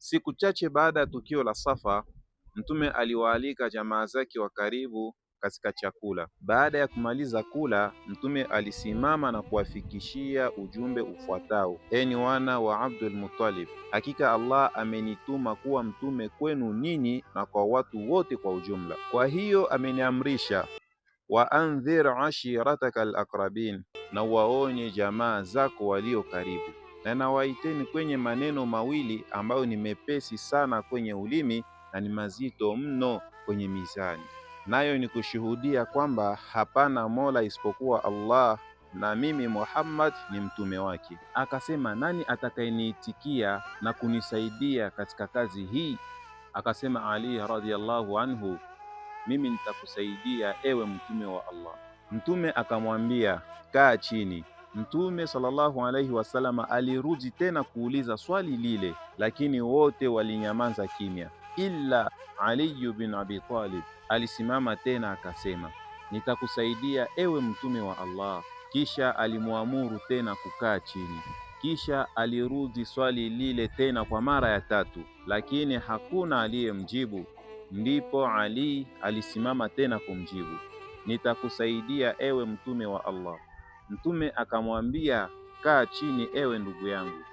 Siku chache baada ya tukio la Safa, Mtume aliwaalika jamaa zake wa karibu katika chakula. Baada ya kumaliza kula, Mtume alisimama na kuwafikishia ujumbe ufuatao: enyi wana wa Abdul Muttalib, hakika Allah amenituma kuwa mtume kwenu ninyi na kwa watu wote kwa ujumla. Kwa hiyo ameniamrisha wa andhir ashirataka alaqrabin, na waonye jamaa zako walio karibu, na nawaiteni kwenye maneno mawili ambayo ni mepesi sana kwenye ulimi na ni mazito mno kwenye mizani, nayo ni kushuhudia kwamba hapana mola isipokuwa Allah na mimi Muhammad ni mtume wake. Akasema, nani atakayeniitikia na kunisaidia katika kazi hii? Akasema Ali radhiallahu anhu, mimi nitakusaidia ewe mtume wa Allah. Mtume akamwambia kaa chini. Mtume sallallahu alaihi wasallam alirudi tena kuuliza swali lile, lakini wote walinyamaza kimya, ila Ali bin Abi Talib alisimama tena akasema, nitakusaidia ewe mtume wa Allah. Kisha alimwamuru tena kukaa chini. Kisha alirudi swali lile tena kwa mara ya tatu, lakini hakuna aliyemjibu. Ndipo Ali alisimama tena kumjibu, nitakusaidia ewe mtume wa Allah. Mtume akamwambia, kaa chini ewe ndugu yangu.